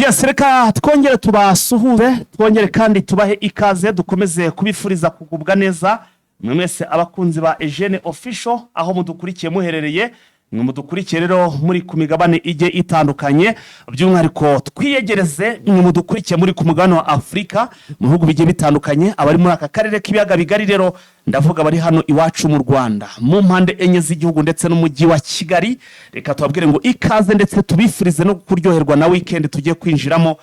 Yes, reka twongere tubasuhure, twongere kandi tubahe ikaze, dukomeze kubifuriza kugubwa neza mwe mwese abakunzi ba Eugene Official aho mudukurikiye muherereye. Mwe mudukurikiye rero muri ku migabane ijye itandukanye, by'umwihariko twiyegereze mwe mudukurikiye muri ku mugabane wa Afurika mu bihugu bigiye bitandukanye, abari muri aka karere k'ibiyaga bigari. Rero ndavuga abari hano iwacu mu Rwanda mu mpande enye z'igihugu ndetse n'umujyi wa Kigali. Reka tubabwire ngo ikaze, ndetse tubifurize no kuryoherwa na weekend tugiye kwinjiramo,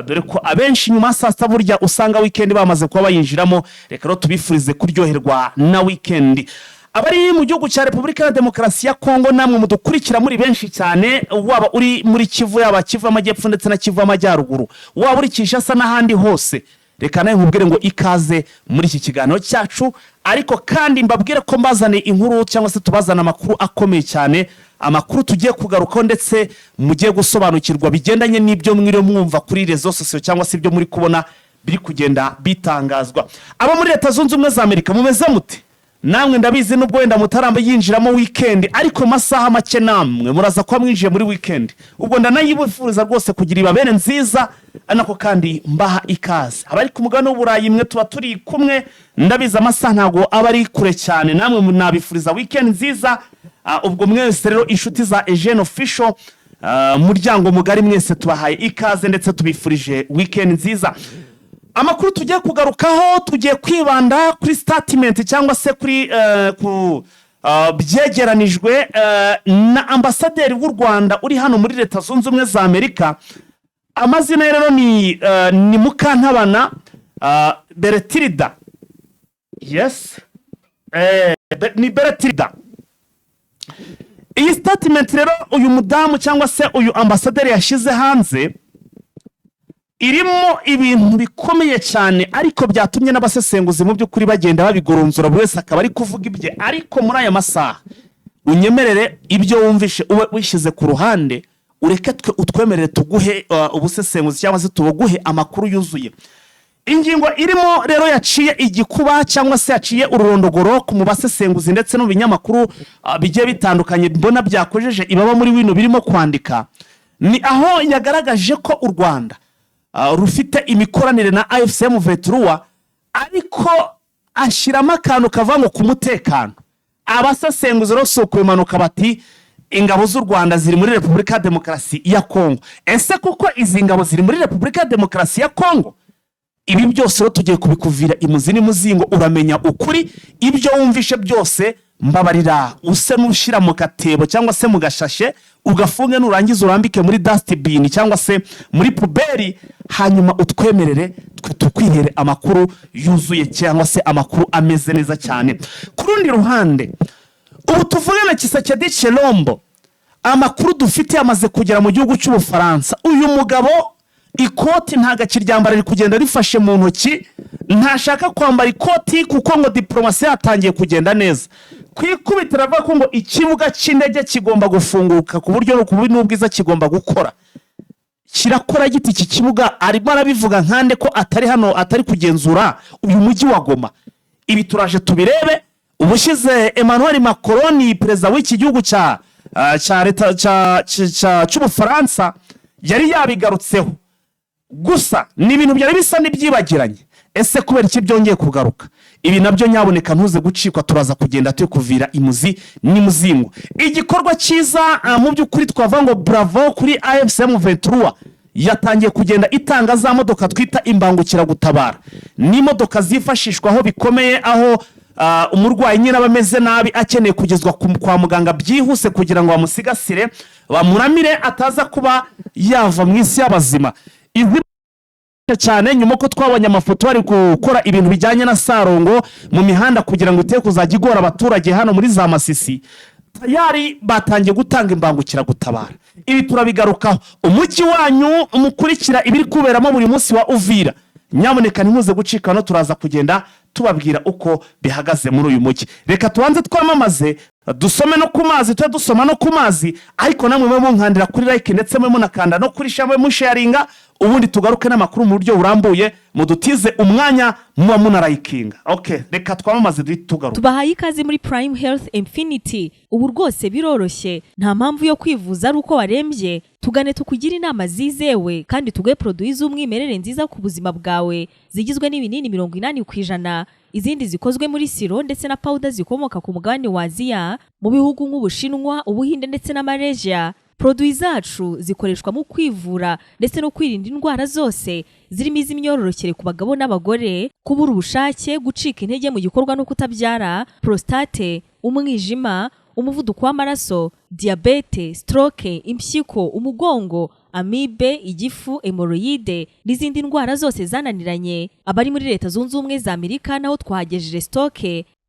dore ko abenshi nyuma ya saa sita burya usanga weekend bamaze kuba bayinjiramo. Reka rero tubifurize kuryoherwa na weekend. Abari mu gihugu cya Repubulika ya Demokarasi ya Kongo, namwe mudukurikira muri benshi cyane, waba uri muri Kivu, yaba Kivu y'Amajyepfo ndetse na Kivu y'Amajyaruguru, waba uri Kinshasa n'ahandi hose, reka nawe nkubwire ngo ikaze muri iki kiganiro cyacu. Ariko kandi mbabwire ko mbazaniye inkuru cyangwa se tubazana amakuru akomeye cyane, amakuru tugiye kugarukaho ndetse mugiye gusobanukirwa bigendanye n'ibyo mwiriwe mwumva kuri réseaux sociaux cyangwa se ibyo muri kubona biri kugenda bitangazwa. Abo muri Leta Zunze Ubumwe za Amerika, mumeze mute? Namwe ndabizi, nubwo wenda mutaramba yinjiramo weekend, ariko mu masaha make namwe muraza kuba mwinjiye muri weekend. Ubwo ndanayibifuriza rwose kugira ibabere nziza, ari nako kandi mbaha ikaze. Abari ku mugabane w'Uburayi, mwe tuba turi kumwe, ndabizi amasaha ntabwo aba ari kure cyane, namwe nabifuriza weekend nziza. Ubwo mwese rero inshuti za Eugene Official, muryango mugari, mwese tubahaye ikaze ndetse tubifurije weekend nziza. Amakuru tugiye kugarukaho, tugiye kwibanda kuri statement cyangwa se kuri ku byegeranijwe na ambasaderi w'u Rwanda uri hano muri Leta Zunze Ubumwe za Amerika. Amazina ye rero ni Mukantabana Beretirida. Yes, ni Beretirida. Iyi statement rero uyu mudamu cyangwa se uyu ambasaderi yashyize hanze irimo ibintu bikomeye cyane, ariko byatumye n'abasesenguzi mu by'ukuri bagenda babigoronzora, buri wese akaba ari kuvuga ibye. Ariko muri aya masaha unyemerere ibyo wumvishe ube wishyize ku ruhande, ureke twe utwemerere tuguhe ubusesenguzi cyangwa se tubuguhe amakuru yuzuye. Ingingo irimo rero yaciye igikuba cyangwa se yaciye ururondogoro mu basesenguzi ndetse no mu binyamakuru bigiye bitandukanye mbona byakojeje ibaba muri wino birimo kwandika, ni aho yagaragaje ko u Rwanda rufite imikoranire na AFC M23, ariko ashyiramo akantu kavuga ngo ku mutekano. Abasesenguzi rero si ukubimanuka bati ingabo z'u Rwanda ziri muri Repubulika ya Demokarasi ya Kongo. Ese kuko izi ngabo ziri muri Repubulika ya Demokarasi ya Kongo? Ibi byose rero tugiye kubikuvira imuzi n'imuzingo, uramenya ukuri. Ibyo wumvishe byose, mbabarira use n'ushyira mu gatebo cyangwa se mu gashashe, ugafunge, nurangiza urambike muri dustbin cyangwa se muri poubelle, hanyuma utwemerere twe tukwihere amakuru yuzuye cyangwa se amakuru ameze neza cyane. Ku rundi ruhande, ubu tuvugana, Tshisekedi Tshilombo, amakuru dufite, yamaze kugera mu gihugu cy'Ubufaransa. Uyu mugabo ikoti ntabwo akiryambara, riri kugenda rifashe mu ntoki, ntashaka kwambara ikoti kuko ngo diporomasi yatangiye kugenda neza. Ku ikubitiro avuga ko ngo ikibuga cy'indege kigomba gufunguka ku buryo ku bubi n'ubwiza kigomba gukora. Kirakora giti iki kibuga? Arimo arabivuga nkande ko atari hano, atari kugenzura uyu mujyi wa Goma? Ibi turaje tubirebe. Ubushize Emmanuel Macron, perezida w'iki gihugu cya leta cy'Ubufaransa, yari yabigarutseho, gusa ni ibintu byari bisa n'ibyibagiranye. Ese kubera iki byongeye kugaruka? Ibi nabyo nyaboneka ntuze gucikwa, turaza kugenda tukuvira imuzi n'imuzingo. Igikorwa cyiza, mu by'ukuri twavuga ngo bravo kuri AFC M23, yatangiye kugenda itanga za modoka twita imbangukiragutabara. Ni imodoka zifashishwa aho bikomeye, aho umurwayi nyine aba ameze nabi, akeneye kugezwa kwa muganga byihuse kugira ngo bamusigasire, bamuramire, ataza kuba yava mu isi y'abazima. Izi cyane nyuma ko twabonye amafoto bari gukora ibintu bijyanye na sarongo mu mihanda kugira ngo ite kuzajya igora abaturage hano muri za Masisi, tayari batangiye gutanga imbangukiragutabara. Ibi turabigarukaho. Umujyi wanyu mukurikira ibiri kuberamo buri munsi wa Uvira, nyamuneka ntimuze gucika no turaza kugenda tubabwira uko bihagaze muri uyu mujyi. Reka tubanze twamamaze, dusome no ku mazi, tujye dusoma no ku mazi, ariko namwe mube munkandira kuri like ndetse mube munakanda no kuri share, mube musharinga. Ubundi tugaruke n'amakuru mu buryo burambuye. Mudutize umwanya muba munarayikinga. Okay, reka twamamaze, duhite tugaruka. Tubahaye ikaze muri Prime Health Infinity. Ubu rwose biroroshye, nta mpamvu yo kwivuza ari uko warembye. Tugane tukugire inama zizewe kandi tuguhe produits z'umwimerere nziza ku buzima bwawe, zigizwe n'ibinini 80%, izindi zikozwe muri sirop ndetse na powder zikomoka ku mugabane wa Aziya, mu bihugu nk'Ubushinwa, Ubuhinde ndetse na Malaysia. Produits zacu zikoreshwa mu kwivura ndetse no kwirinda indwara zose, zirimo iz'imyororokere ku bagabo n'abagore, kubura ubushake, gucika intege mu gikorwa no kutabyara, prostate, umwijima, umuvuduko w'amaraso, diyabete, stroke, impyiko, umugongo, amibe, igifu, hémorroïdes n'izindi ndwara zose zananiranye. Abari muri Leta Zunze Ubumwe za Amerika naho twahagejeje stock.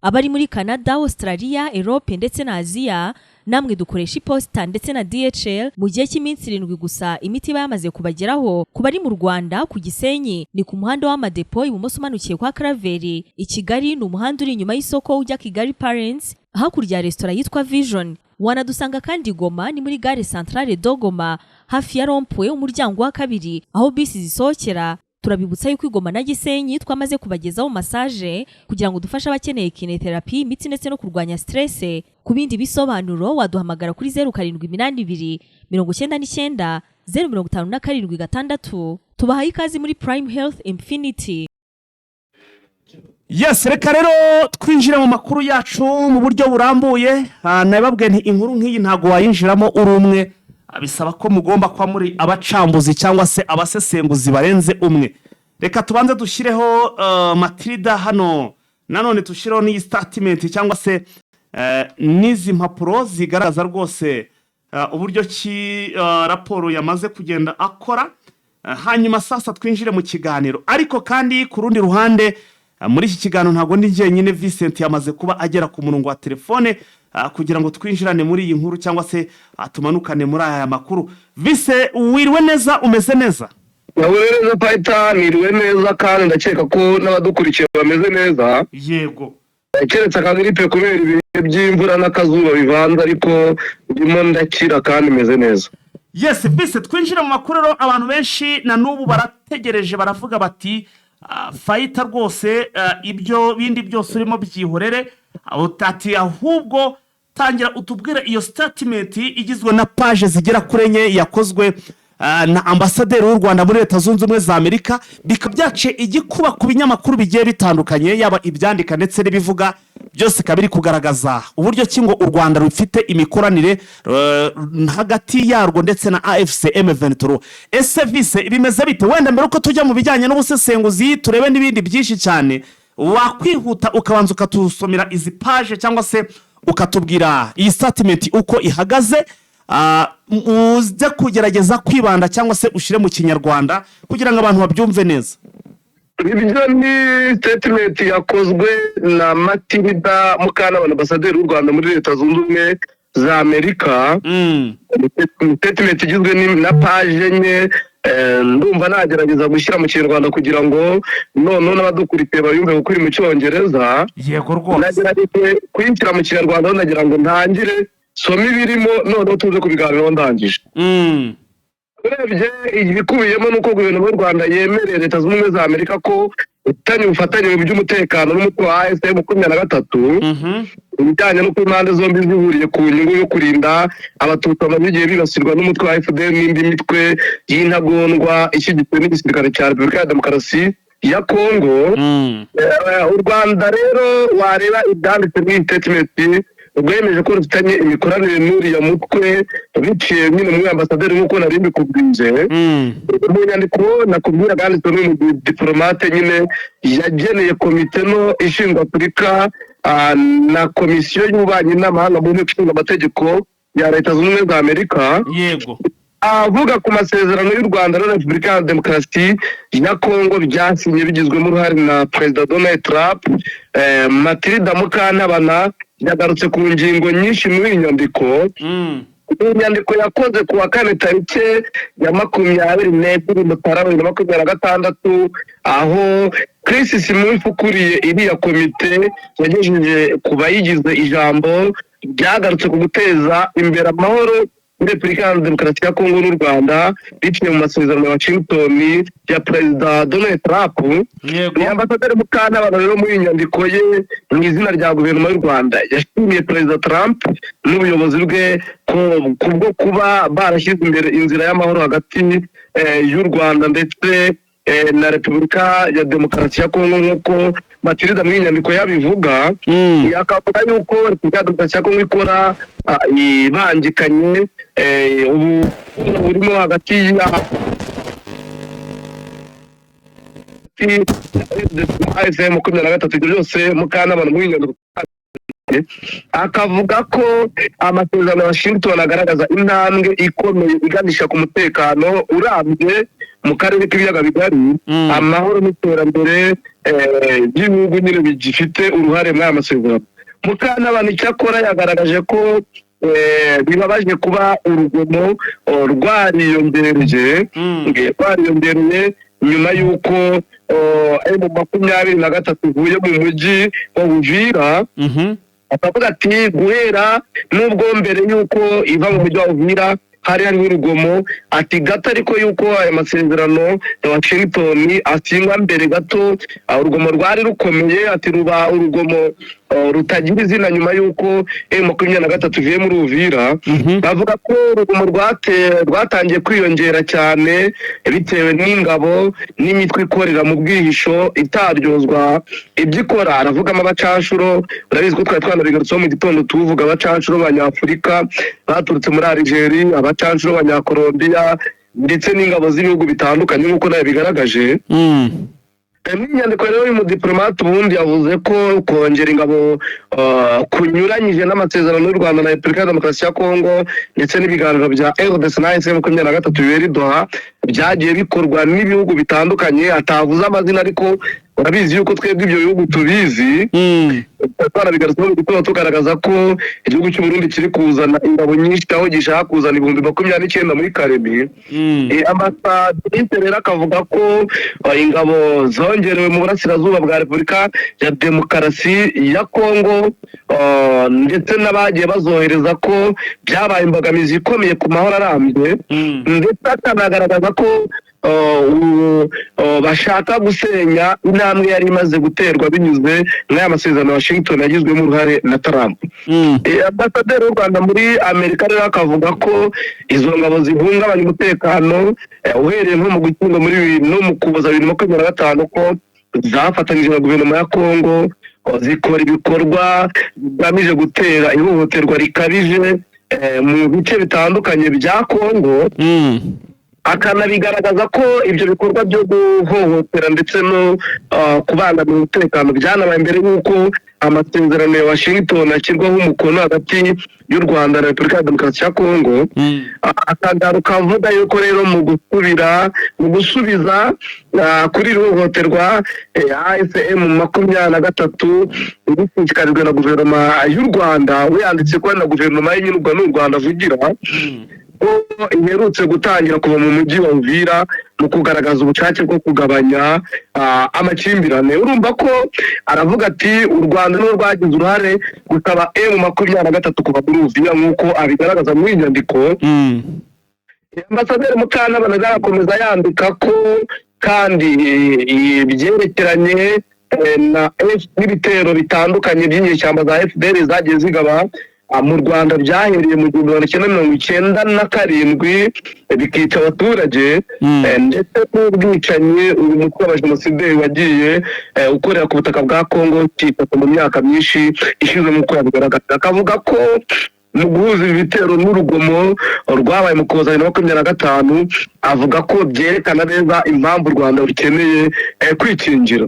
Abari muri Canada, Australia, Europe ndetse na Aziya, namwe dukoresha iposita ndetse na DHL. Mu gihe cy'iminsi 7 gusa imiti iba yamaze kubageraho. Ku bari mu Rwanda, ku Gisenyi ni ku muhanda w'Amadepo, ibumoso umanukiye kwa Karaveri. I Kigali ni umuhanda uri inyuma y'isoko ujya Kigali Parents, hakurya ya resitora yitwa Vision. Wanadusanga kandi Goma, ni muri gare Centrale de Goma, hafi ya rond-point, umuryango wa kabiri aho bisi zisohokera. Turabibutsa yuko i Goma na Gisenyi twamaze kubagezaho massage kugira ngo dufashe abakeneye kinésithérapie, imitsi ndetse no kurwanya stress. Ku bindi bisobanuro waduhamagara kuri 0782 99 0576. Tubahaye ikaze muri Prime Health Infinity. Yes, reka rero twinjire mu makuru yacu mu buryo burambuye. Nababwiye nti inkuru nk'iyi ntabwo wayinjiramo uri umwe. Bisaba ko mugomba kuba muri abacambuzi cyangwa se abasesenguzi barenze umwe. Reka tubanze dushyireho Matilda hano, nanone dushyireho n'iyi statement cyangwa se n'izi mpapuro zigaragaza rwose uburyo ki raporo yamaze kugenda akora. Hanyuma sasa twinjire mu kiganiro. Ariko kandi ku rundi ruhande, muri iki kiganiro ntabwo ndi jyenyine. Vincent yamaze kuba agera ku murongo wa telefone kugira ngo twinjirane muri iyi nkuru cyangwa se tumanukane muri aya makuru. Vise, wiriwe neza? Umeze neza? Nawe neza, Payita, niriwe neza kandi ndakeka ko n'abadukurikiye bameze neza. Yego. Keretse akagrippe kubera ibihe by'imvura n'akazuba bivanze, ariko ndimo ndakira kandi meze neza. Yes, Vise, twinjire mu makuru rero. Abantu benshi na n'ubu barategereje, baravuga bati: "Fayita rwose, ibyo bindi byose urimo byihorere." Ati ahubwo tangira utubwire iyo statement igizwe na page zigera kuri enye yakozwe na ambasaderi w'u Rwanda muri Leta Zunze Ubumwe za Amerika, bikaba byaciye igikuba ku binyamakuru bigiye bitandukanye, yaba ibyandika ndetse n'ibivuga byose, bikaba biri kugaragaza uburyo ki ngo u Rwanda rufite imikoranire hagati yarwo ndetse na AFC M23. Ese Vise, bimeze bite? Wenda mbere uko tujya mu bijyanye n'ubusesenguzi, turebe n'ibindi byinshi cyane, wakwihuta ukabanza ukatusomera izi page cyangwa se ukatubwira iyi statement uko ihagaze. Uze kugerageza kwibanda cyangwa se ushyire mu Kinyarwanda kugira ngo abantu babyumve neza. Ibyo ni statement yakozwe na Matilda Mukantabana, ambasaderi w'u Rwanda muri Leta Zunze Ubumwe za Amerika. Statement igizwe na page enye. Ndumva nagerageza gushyira mu Kinyarwanda kugira ngo noneho n'abadukurikiye bayumve, kuko iri mu Cyongereza. Yego rwose. Nagerageje kuyishyira mu Kinyarwanda, nagira ngo ntangire some ibirimo, noneho tuze kubiganiraho ndangije. Urebye ibikubiyemo, ni uko guverinoma y'u Rwanda yemereye Leta Zunze Ubumwe za Amerika ko ifitanye ubufatanye mu by'umutekano n'umutwe wa AFC 23, ibijyanye n'uko impande zombi zihuriye ku nyungu yo kurinda Abatutsi bamaze igihe bibasirwa n'umutwe wa FDLR n'indi mitwe y'intagondwa ishyigikiwe n'igisirikare cya Repubulika ya Demokarasi ya Kongo. U Rwanda rero, wareba ibyanditse muri iyi statement, rwemeje ko rufitanye imikoranire n'uriya mutwe biciye nyine muri ambasaderi, nk'uko nari mbikubwiye. Mu nyandiko nakubwira yanditswe n'umudipolomate nyine, yageneye komite nto ishinzwe Afurika na komisiyo y'ububanyi n'amahanga mu Nteko Ishinga Amategeko ya Leta Zunze Ubumwe za Amerika, avuga ku masezerano y'u Rwanda na Repubulika ya Demokarasi ya Kongo byasinye bigizwemo uruhare na Perezida Donald Trump. Matilda Mukantabana yagarutse ku ngingo nyinshi muri iyi nyandiko. Iyi nyandiko yakoze ku wa kane, tariki ya 22 Mutarama 2026, aho Chris Smith ukuriye iriya komite yagejeje ku bayigize ijambo ryagarutse ku guteza imbere amahoro. muri Repubulika Iharanira Demokarasi ya Kongo n'u Rwanda biciye mu masezerano ya Washington ya Perezida Donald Trump. Yego. Ni Ambasaderi Mukantabana rero, muri iyi nyandiko ye mu izina rya guverinoma y'u Rwanda, yashimiye Perezida Trump n'ubuyobozi bwe kubwo kuba barashyize imbere inzira y'amahoro hagati y'u Rwanda ndetse na Repubulika ya Demokarasi ya Kongo, nk'uko Matilda muri iyi nyandiko yabivuga. Akavuga yuko Repubulika ya Demokarasi ya Kongo ikora ibangikanye ubu burimo hagati ya AFC 23. Ibyo byose Mukantabana muri iyi nyandiko akavuga ko amasezerano ya Washington agaragaza intambwe ikomeye iganisha ku mutekano urambye mu karere k'Ibiyaga Bigari, amahoro n'iterambere by'ibihugu nyine bigifite uruhare muri aya masezerano. Mukantabana icyakora yagaragaje ko bibabaje kuba urugomo rwariyongereye rwariyongereye nyuma y'uko M23 ivuye mu mujyi wa Uvira. Akavuga ati guhera nubwo mbere y'uko iva mu mujyi wa Uvira hari hariho urugomo, ati gato ariko y'uko aya masezerano ya Washington asinywa mbere gato, urugomo rwari rukomeye, ati ruba urugomo rutagira izina nyuma y'uko M23 ivuye muri Uvira. Bavuga ko urugomo rwatangiye kwiyongera cyane bitewe n'ingabo n'imitwe ikorera mu bwihisho itaryozwa ibyo ikora. Aravugamo abacanshuro. Urabizi ko twari twanabigarutseho mu gitondo tuvuga abacanshuro b'Abanyafurika baturutse muri Algeria, abacanshuro b'Abanyakolombiya ndetse n'ingabo z'ibihugu bitandukanye, nk'uko nawe bigaragaje. Muri iyi nyandiko rero, uyu mudiplomate ubundi yavuze ko kongera ingabo kunyuranyije n'amasezerano y'u Rwanda na Repubulika ya Demokarasi ya Kongo ndetse n'ibiganiro bya RDC na AFC 23 bibera i Doha byagiye bikorwa n'ibihugu bitandukanye atavuze amazina, ariko urabizi yuko twebwe ibyo bihugu tubizi. Twarabigarutseho mu gitondo tugaragaza ko igihugu cy'u Burundi kiri kuzana ingabo nyinshi, aho gishaka kuzana 29,000 muri Kalemie. Ambasaderi rero akavuga ko ingabo zongerewe mu burasirazuba bwa Repubulika ya Demokarasi ya Kongo ndetse n'abagiye bazohereza ko byabaye imbogamizi ikomeye ku mahoro arambye, ndetse akanagaragaza ko bashaka gusenya intambwe yari imaze guterwa binyuze muri aya masezerano ya Washington yagizwemo uruhare na Trump. Ambasaderi w'u Rwanda muri Amerika rero akavuga ko izo ngabo zihungabanya umutekano, uhereye nko mu Gushyingo muri bibiri no mu Kuboza 2025, ko zafatanyije na guverinoma ya Kongo, zikora ibikorwa bigamije gutera ihohoterwa rikabije mu bice bitandukanye bya Kongo. Akanabigaragaza ko ibyo bikorwa byo guhohotera ndetse no kubangamira umutekano byanabaye mbere y'uko amasezerano ya Washington ashyirwaho umukono hagati y'u Rwanda na Repubulika ya Demokarasi ya Kongo. Akagaruka avuga yuko rero mu gusubiza kuri iri hohoterwa, AFC M23 ibishishikarijwe na guverinoma y'u Rwanda, we yanditse ko ari na guverinoma ye nyine, ubwo ni u Rwanda avugira, ko iherutse gutangira kuva mu mujyi wa Uvira mu kugaragaza ubushake bwo kugabanya amakimbirane. Urumva ko aravuga ati u Rwanda niwo rwagize uruhare gusaba M23 kuva muri Uvira, nk'uko abigaragaza muri iyi nyandiko. Ambasaderi Mukantabana arakomeza yandika ko kandi ibyerekeranye na n'ibitero bitandukanye by'inyeshyamba za FDLR zagiye zigaba mu Rwanda byahereye mu 1997, bikica abaturage, ndetse n'ubwicanyi uyu mutwe w'abajenosideri wagiye ukorera ku butaka bwa Kongo Kinshasa mu myaka myinshi ishize, nk'uko yabigaragaza. Akavuga ko mu guhuza ibi bitero n'urugomo rwabaye mu Kuboza 2025, avuga ko byerekana neza impamvu u Rwanda rukeneye kwikingira.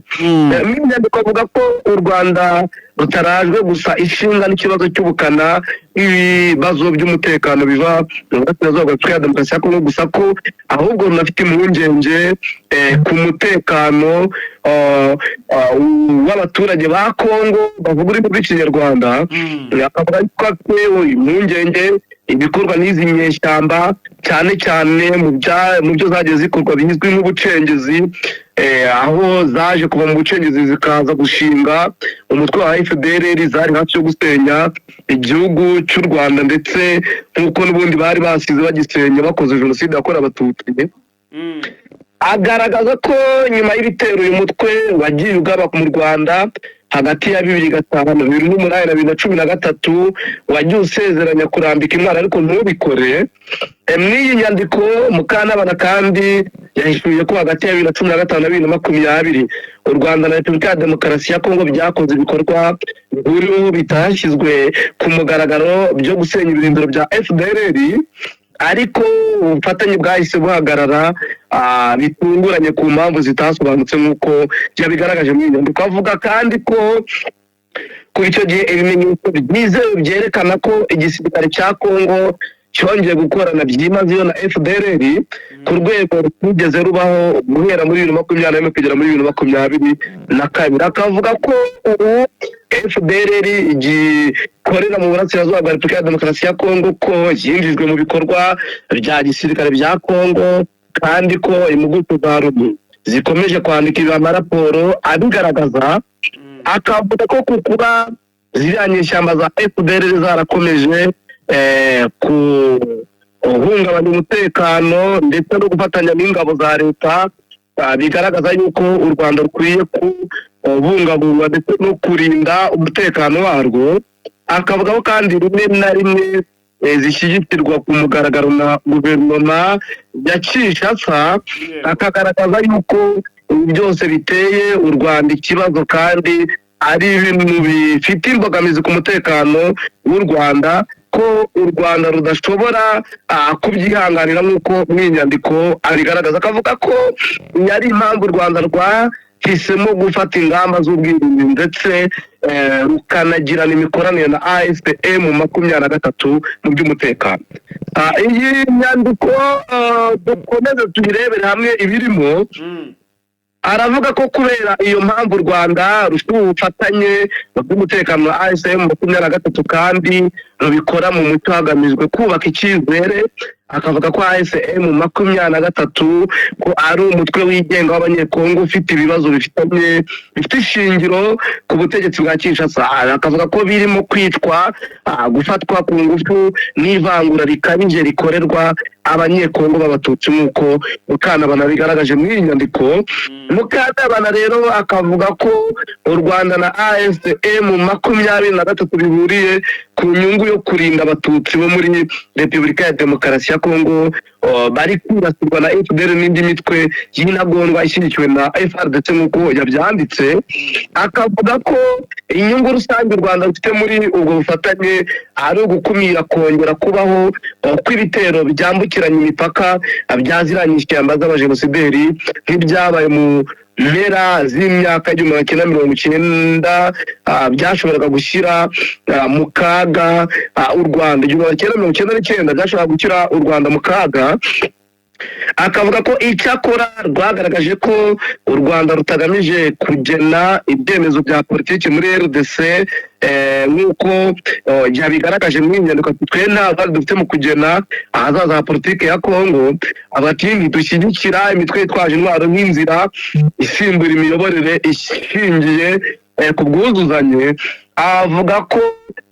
Muri iyi nyandiko avuga ko u Rwanda rutarajwe gusa ishinga n'ikibazo cy'ubukana bw'ibibazo by'umutekano biva mu burasirazuba bwa Repubulika ya Demokarasi ya Kongo gusa, ko ahubwo runafite impungenge ku mutekano w'abaturage ba Kongo bavuga ururimi rw'Ikinyarwanda. Akavuga ko afite impungenge ibikorwa n'izi nyeshyamba, cyane cyane mu byo zagiye zikorwa bizwi nk'ubucengezi, aho zaje kuva mu bucengezi zikaza gushinga umutwe wa FDLR zari hafi yo gusenya igihugu cy'u Rwanda, ndetse nk'uko n'ubundi bari basize bagisenya bakoze jenoside yakorewe Abatutsi. Agaragaza ko nyuma y'ibitero uyu mutwe wagiye ugaba mu Rwanda hagati ya 2005, 2008 na 2013, wagiye usezeranya kurambika intwaro ariko ntubikore. Mw'iyi nyandiko Mukantabana kandi yahishuye ko hagati ya 2015 na 2020 u Rwanda na Repubulika ya Demokarasi ya Kongo byakoze ibikorwa bihuriweho bitashyizwe ku mugaragaro byo gusenya ibirindiro bya FDLR, ariko ubufatanye bwahise buhagarara bitunguranye ku mpamvu zitasobanutse, nk'uko yabigaragaje mu nyandiko. Avuga kandi ko kuva icyo gihe ibimenyetso byizewe byerekana ko igisirikare cya Kongo cyongeye gukorana byimazeyo na FDLR ku rwego rutigeze rubaho guhera muri 2021 kugera muri 2022. Akavuga ko ubu FDLR igikorera mu burasirazuba bwa Repubulika ya Demokarasi ya Kongo, ko yinjijwe mu bikorwa bya gisirikare bya Kongo, kandi ko impuguke za Loni zikomeje kwandika amaraporo abigaragaza. Akavuga ko ku kuba ziriya nyeshyamba za FDLR zarakomeje guhungabanya umutekano ndetse no gufatanya n'ingabo za leta, bigaragaza yuko u Rwanda rukwiye kubungabunga ndetse no kurinda umutekano warwo. Akavuga ko kandi rimwe na rimwe zishyigikirwa ku mugaragaro na guverinoma ya Kinshasa, akagaragaza yuko ibi byose biteye u Rwanda ikibazo kandi ari ibintu bifite imbogamizi ku mutekano w'u Rwanda, ko u Rwanda rudashobora kubyihanganira, nk'uko mu nyandiko abigaragaza. Akavuga ko iyi ari impamvu u Rwanda rwahisemo gufata ingamba z'ubwirinzi ndetse rukanagirana imikoranire na AFC M23 mu by'umutekano. Iyi nyandiko dukomeze tuyirebere hamwe ibirimo. Aravuga ko kubera iyo mpamvu u Rwanda rufite ubufatanye bw'umutekano na AFC M23 kandi rubikora mu mucyo hagamijwe kubaka icyizere. Akavuga ko AFC M23 ko ari umutwe wigenga w'Abanyekongo ufite ibibazo bifitanye bifite ishingiro ku butegetsi bwa Kinshasa. Akavuga ko birimo kwitwa gufatwa ku ngufu n'ivangura rikabije rikorerwa Abanyekongo b'Abatutsi, nk'uko Mukantabana bigaragaje muri iyi nyandiko. Mukantabana rero akavuga ko u Rwanda na AFC M23 bihuriye ku nyungu yo kurinda Abatutsi bo muri Repubulika ya Demokarasi ya Kongo bari kwibasirwa na FDLR n'indi mitwe y'intagondwa ishyigikiwe na FARDC, nk'uko yabyanditse. Akavuga ko inyungu rusange u Rwanda rufite muri ubwo bufatanye ari ugukumira kongera kubaho kw'ibitero byambukiranya imipaka bya ziriya nyeshyamba z'abajenosideri, nk'ibyabaye mu mpera z'imyaka 1990, byashoboraga gushyira mu kaga u Rwanda 1999, byashoboraga gushyira u Rwanda mu kaga. Akavuga ko icyakora rwagaragaje ko u Rwanda rutagamije kugena ibyemezo bya politiki muri RDC, nk'uko yabigaragaje mu nyandiko. Twe nta ruhare dufite mu kugena ahazaza ha politiki ya Kongo. Ati ntidushyigikira imitwe yitwaje intwaro nk'inzira isimbura imiyoborere ishingiye ku bwuzuzanye. Avuga ko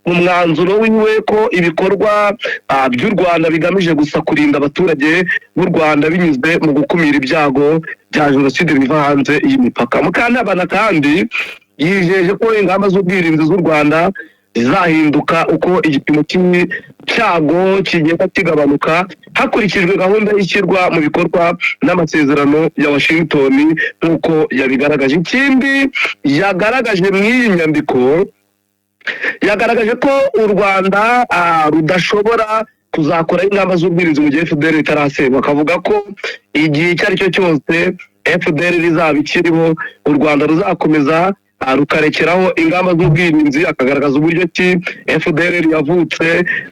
mu mwanzuro wiwe ko ibikorwa by'u Rwanda bigamije gusa kurinda abaturage b'u Rwanda binyuze mu gukumira ibyago bya jenoside biva hanze y'imipaka. Mukantabana kandi yijeje ko ingamba z'ubwirinzi z'u Rwanda zizahinduka uko igipimo cy'icyago kigenda kigabanuka, hakurikijwe gahunda y'ishyirwa mu bikorwa n'amasezerano ya Washington, nk'uko yabigaragaje. Ikindi yagaragaje mu iyi nyandiko, yagaragaje ko u Rwanda rudashobora kuzakora ingamba z'ubwirinzi mu gihe FDLR itarasenywa. Akavuga ko igihe icyo ari cyo cyose FDLR izaba ikiriho, u Rwanda ruzakomeza rukarekeraho ingamba z'ubwirinzi. Akagaragaza uburyo ki FDLR yavutse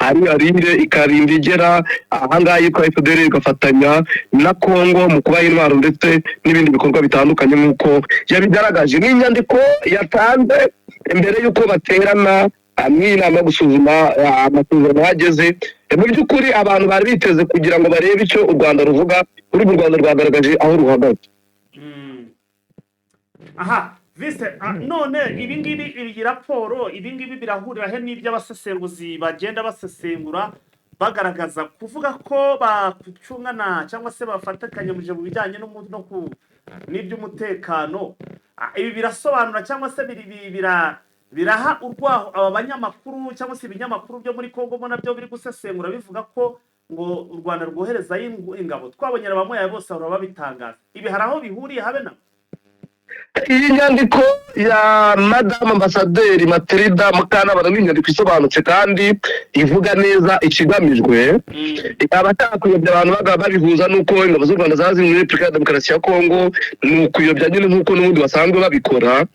ari arire ikarinda igera ahangaha yitwa FDLR, igafatanya na Kongo mu kubaha intwaro ndetse n'ibindi bikorwa bitandukanye, nk'uko yabigaragaje. Ni inyandiko yatanze mbere y'uko baterana. mw'iyi nama yo gusuzuma amasezerano yageze. Mu by'ukuri abantu bari biteze kugira ngo barebe icyo u Rwanda ruvuga. Kuri ubu u Rwanda rwagaragaje aho ruhagaze. Aha vise, none ibi ngibi, iyi raporo, ibi ngibi birahurira he n'iby'abasesenguzi bagenda basesengura, bagaragaza kuvuga ko bakucungana cyangwa se bafatikanyije mu bijyanye no n'iby'umutekano? Ibi birasobanura cyangwa se biraha urwaho aba banyamakuru cyangwa se ibinyamakuru byo muri Kongo mo nabyo biri gusesengura bivuga ko ngo u Rwanda rwoherezayo ingabo? Twabonye bamwe bose bahora babitangaza. Ibi hari aho bihuriye habe na? Iyi nyandiko ya Madamu Ambasaderi Matilda Mukantabana ni inyandiko isobanutse kandi ivuga neza ikigamijwe. Abashaka kuyobya abantu bagaba babihuza n'uko ingabo z'u Rwanda zazi muri Repubulika ya Demokarasi ya Kongo, ni ukuyobya nyine nk'uko n'ubundi basanzwe babikora.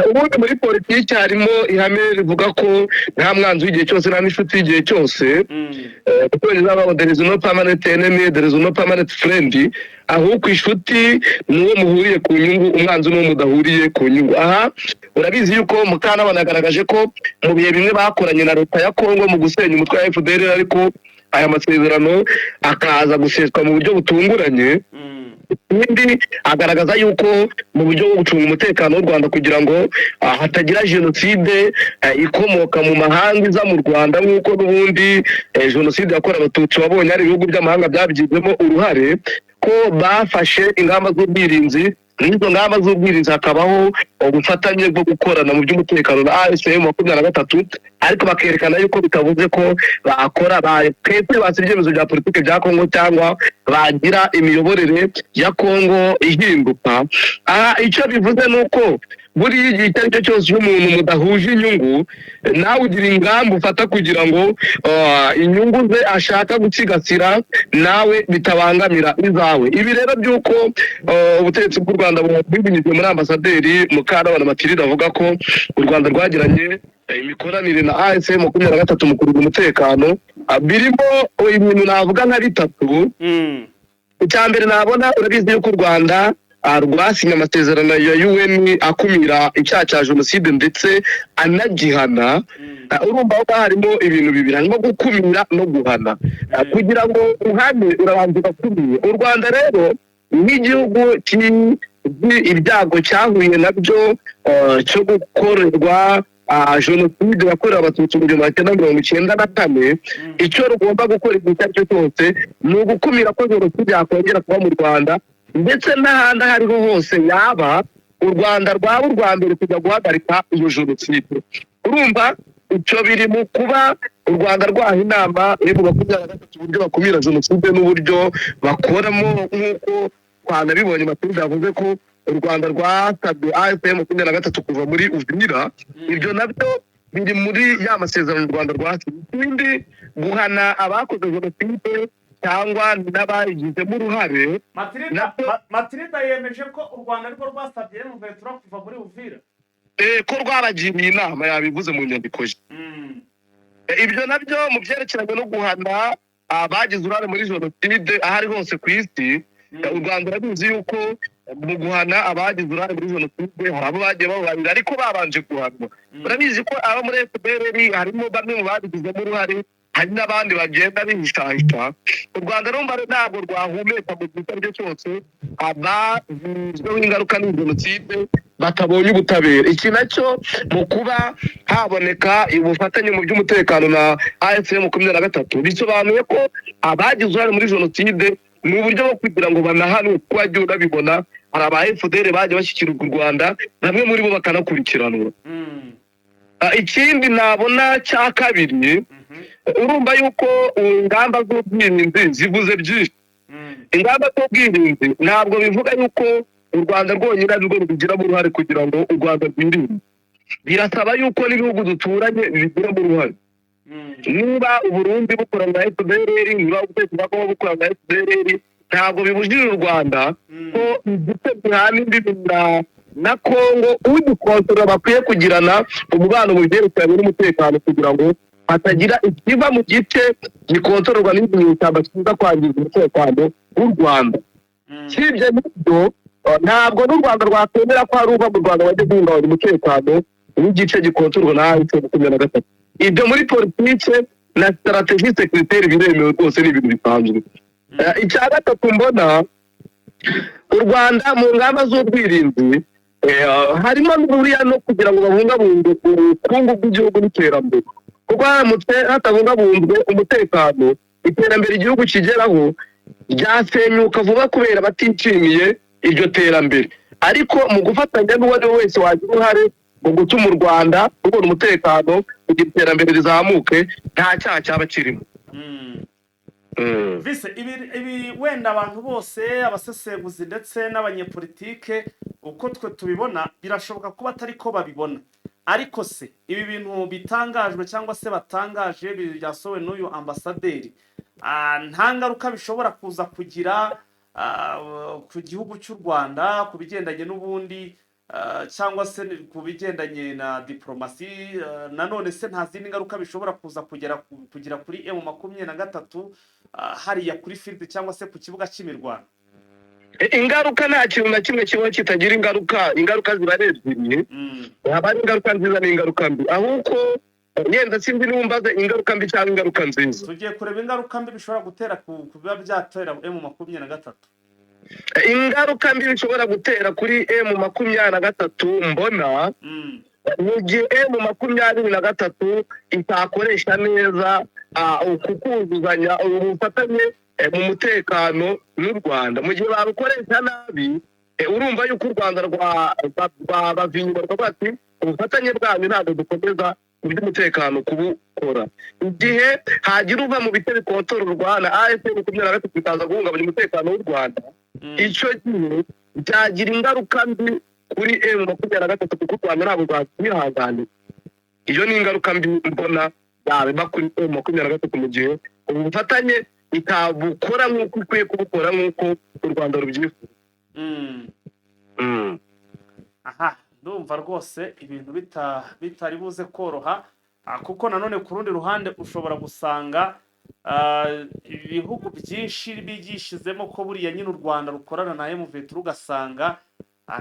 Ubundi muri politiki harimo ihame rivuga ko nta mwanzi w'igihe cyose, nta n'inshuti y'igihe cyose. Kuko bavuga ngo "There is no permanent enemy, there is no permanent friend." Ahubwo inshuti ni uwo muhuriye ku nyungu, umwanzi ni uwo mudahuriye ku nyungu. Aha urabizi yuko Mukantabana yagaragaje ko mu bihe bimwe bakoranye na leta ya Kongo mu gusenya umutwe wa FDLR, ariko aya masezerano akaza guseswa mu buryo butunguranye. Ikindi, agaragaza yuko mu buryo bwo gucunga umutekano w'u Rwanda kugira ngo hatagira jenoside ikomoka mu mahanga iza mu Rwanda, nk'uko n'ubundi jenoside yakorewe Abatutsi wabonye hari ibihugu by'amahanga byabigizemo uruhare, ko bafashe ingamba z'ubwirinzi. N'izo ngamba z'ubwirinzi hakabaho ubufatanye bwo gukorana mu by'umutekano na AFC M23, ariko bakerekana yuko bitavuze ko bakora bakwefuribansa ibyemezo bya politiki bya Kongo cyangwa bagira imiyoborere ya Kongo ihinduka. Aha icyo bivuze ni uko buriya igihe icyo ari cyo cyose iyo umuntu mudahuje inyungu, nawe ugira ingamba ufata kugira ngo inyungu ze ashaka gusigasira nawe bitabangamira izawe. Ibi rero by'uko ubutegetsi bw'u Rwanda binyuze muri Ambasaderi Mukantabana Mathilde avuga ko u Rwanda rwagiranye imikoranire na AFC 23 mu kurinda umutekano, birimo ibintu navuga nka bitatu. Icya mbere nabona, urabizi yuko u Rwanda rwasinye amasezerano ya UN akumira icyaha cya jenoside ndetse anagihana. Urumva aho ngaho harimo ibintu bibiri, harimo gukumira no guhana. Kugira ngo uhane urabanza ugakumira. U Rwanda rero nk'igihugu kizi ibyago cyahuye nabyo cyo gukorerwa jenoside yakorewe Abatutsi mu 1994, icyo rugomba gukora igihe icyo ari cyo cyose ni ugukumira ko jenoside yakongera kuba mu Rwanda ndetse n'ahandi aho ariho hose yaba, u Rwanda rwaba urwa mbere kujya guhagarika iyo jenoside. Urumva icyo biri mu kuba u Rwanda rwaha inama M23 uburyo bakumira jenoside n'uburyo bakoramo, nk'uko twanabibonye Matilde yavuze ko u Rwanda rwasabye AFC 23 kuva muri Uvira. Ibyo nabyo biri muri ya masezerano u Rwanda rwasinye. Ikindi, guhana abakoze jenoside cyangwa n'abayigizemo uruhare. Matilda, Matilda yemeje ko u Rwanda ariko rwasabye M23 kuva muri Uvira. Ko rwabagiriye inama, yabivuze mu nyandiko ye. Ibyo nabyo mu byerekeranye no guhana abagize uruhare muri jenoside aho ari hose ku isi. U Rwanda urabizi yuko mu guhana abagize uruhare muri jenoside hari abo bagiye bababarira ariko babanje guhanwa. Urabizi ko abo muri FDLR harimo bamwe mu babigizemo uruhare, hari n'abandi bagenda bihishahisha. U Rwanda rumva ntabwo rwahumeka mu gihe icyo ari cyo cyose abagizweho ingaruka n'iyi jenoside batabonye ubutabera. Iki nacyo mu kuba haboneka ubufatanye mu by'umutekano na AFC 23 bisobanuye ko abagize uruhare muri jenoside ni uburyo bwo kugira ngo banahanwe, kuko wagiye unabibona hari aba FDLR bagiye bashyikirizwa u Rwanda, bamwe muri bo bakanakurikiranwa. Ikindi nabona cya kabiri, urumva yuko ingamba z'ubwirinzi zivuze byinshi. Ingamba z'ubwirinzi ntabwo bivuga yuko u Rwanda rwonyine ari rwo rubigiramo uruhare. Kugira ngo u Rwanda rwirinde birasaba yuko n'ibihugu duturanye bibigiramo uruhare. Niba Uburundi bukorana na FDLR, niba ubutegetsi bwa Kongo bukorana na FDLR, ntabwo bibujije u Rwanda ko igice gihana imbibi na Kongo ugikontorora bakwiye kugirana umubano mu byerekeranye n'umutekano, kugira ngo hatagira ikiva mu gice gikontororwa n'izi nyeshyamba kiza kwangiza umutekano w'u Rwanda. Sibye n'ibyo, ntabwo n'u Rwanda rwakwemera ko hari uva mu Rwanda wajya guhungabanya umutekano. w'igice gikontorwa na AFC 23. Ibyo muri politike na stratégie sécuritaire biremewe rwose, ni ibintu bisanzwe. Icya gatatu mbona, u Rwanda mu ngamba z'ubwirinzi harimo n'uburiya no kugira ngo babungabunge ubukungu bw'igihugu n'iterambere, kuko haramutse hatabungabunzwe umutekano, iterambere igihugu kigeraho ryasenyuka vuba kubera batishimiye iryo terambere. Ariko mu gufatanya n'uwo ari we wese wagira uruhare mu gutuma u Rwanda rubona umutekano kugira iterambere rizamuke, nta cyaha cyaba kirimo. Vise, ibi wenda abantu bose, abasesenguzi ndetse n'abanyepolitike, uko twe tubibona birashoboka kuba atari ko babibona. Ariko se ibi bintu bitangajwe cyangwa se batangaje byasohowe n'uyu ambasaderi, nta ngaruka bishobora kuza kugira ku gihugu cy'u Rwanda ku bigendanye n'ubundi cyangwa se ku bigendanye na diplomasi? Nanone se nta zindi ngaruka bishobora kuza kugira kuri M23 hariya kuri field cyangwa se ku kibuga cy'imirwano? Ingaruka, nta kintu na kimwe kibaho kitagira ingaruka. Ingaruka ziba ari ebyiri: haba hari ingaruka nziza n'ingaruka mbi. Ahubwo yenda sinzi niba umbaze ingaruka mbi cyangwa ingaruka nziza. Tugiye kureba ingaruka mbi bishobora gutera ku biba byatera M23. Ingaruka mbi bishobora gutera kuri M23 mbona, mu gihe M23 itakoresha neza uku kuzuzanya, ubu bufatanye mu mutekano n'u Rwanda, mu gihe babukoresha nabi, urumva yuko u Rwanda rwabava inyuma rukavuga ati: "Ubufatanye bwanyu ntabwo dukomeza mu by'umutekano kubukora." Igihe hagira uva mu bice bikontororwa na AFC 23 bikaza guhungabanya umutekano w'u Rwanda, icyo gihe byagira ingaruka mbi kuri M23, kuko u Rwanda ntabwo rwakwihanganira. Iyo ni ingaruka mbi mbona yaba kuri M23 mu gihe ubu bufatanye itabukora nk'uko ikwiye kubukora, nk'uko u Rwanda rubyifuza. Aha ndumva rwose ibintu bitari buze koroha, kuko nanone ku rundi ruhande ushobora gusanga ibihugu byinshi bigishizemo ko buriya nyine u Rwanda rukorana na M23, ugasanga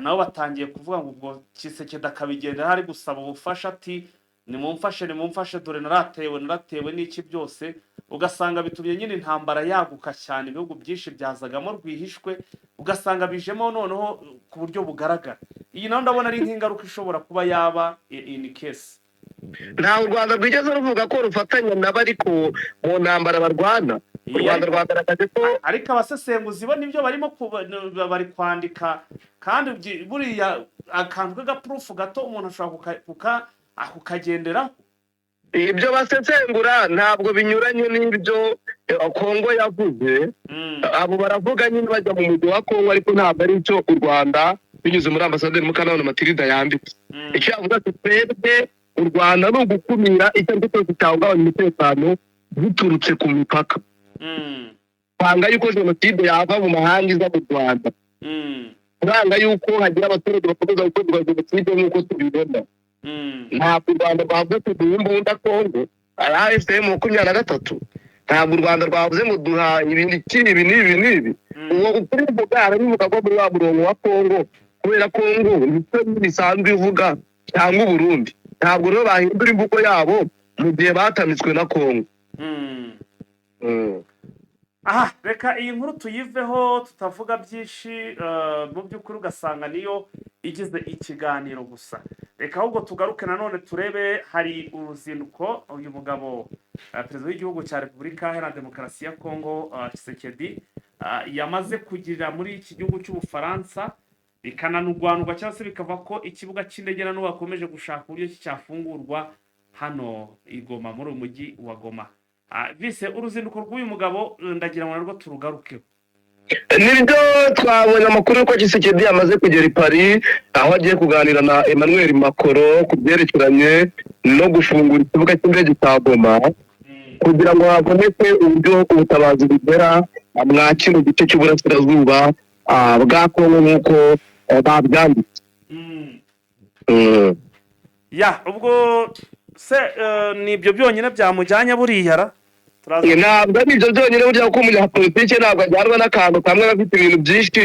nabo batangiye kuvuga ngo ubwo Tshisekedi akabigendera ari gusaba ubufasha ati: "Nimumfashe, nimumfashe, dore naratewe, naratewe n'iki byose." Ugasanga bitumye nyine intambara yaguka cyane, ibihugu byinshi byazagamo rwihishwe ugasanga bijemo noneho ku buryo bugaragara. Iyi nayo ndabona ari nk'ingaruka ishobora kuba yaba in case. Ntawe u Rwanda rwigeze ruvuga ko rufatanya nabo, ariko mu ntambara barwana u Rwanda rwagaragaje ko Ariko abasesenguzi bo nibyo barimo bari kwandika, kandi buriya akantu k'agapurufu gato umuntu ashobora kukagenderaho. Ibyo basesengura ntabwo binyuranye n'ibyo Kongo yavuze. Abo baravuga nyine bajya mu mujyi wa Kongo, ariko ntabwo ari icyo u Rwanda binyuze muri ambasaderi Mukantabana Matilda yanditse. Icyo yavuze ati: "Twebwe u Rwanda ni ugukumira icyo ari cyo cyose cyahungabanya umutekano biturutse ku mipaka." Kwanga yuko jenoside yava mu mahanga iza mu Rwanda, kuranga yuko hagira abaturage bakomeza gukorerwa jenoside nk'uko tubibona. Ntabwo u Rwanda rwavuze ati: "Duhe imbunda Kongo ari AFC 23." Ntabwo u Rwanda rwavuze ngo duha ibintu iki, ibi n'ibi n'ibi. Uwo ukurivuga arabivuga ko muri wa murongo wa Kongo, kubera Kongo nicyo bisanzwe ivuga, cyangwa Uburundi. Ntabwo rero bahindura imvugo yabo mu gihe batamitswe na Kongo. Aha reka iyi nkuru tuyiveho tutavuga byinshi, mu by'ukuri ugasanga niyo igize ikiganiro gusa. Reka ahubwo tugaruke nanone turebe, hari uruzinduko uyu mugabo perezida w'igihugu cya Repubulika Iharanira Demokarasi ya Kongo Tshisekedi yamaze kugirira muri iki gihugu cy'Ubufaransa, bikananurwanurwa cyangwa se bikava ko ikibuga cy'indege na n'ubu bakomeje gushaka uburyo ki cyafungurwa hano i Goma, muri uyu mujyi wa Goma. Vise, uruzinduko rw'uyu mugabo ndagira ngo narwo turugarukeho. Nibyo, twabonye amakuru y'uko Tshisekedi yamaze kugera i Paris, aho agiye kuganira na Emmanuel Macron ku byerekeranye no gufungura ikibuga cy'indege cya Goma kugira ngo haboneke uburyo ubutabazi bugera mwa kino gice cy'uburasirazuba bwa Kongo nk'uko babyanditse. Ya, ubwo se ni ibyo byonyine byamujyanye buriya ra? Turaza. Ntabwo ari ibyo byonyine burya, kuko umunyapolitike ntabwo ajyanwa n'akantu kamwe, aba afite ibintu byinshi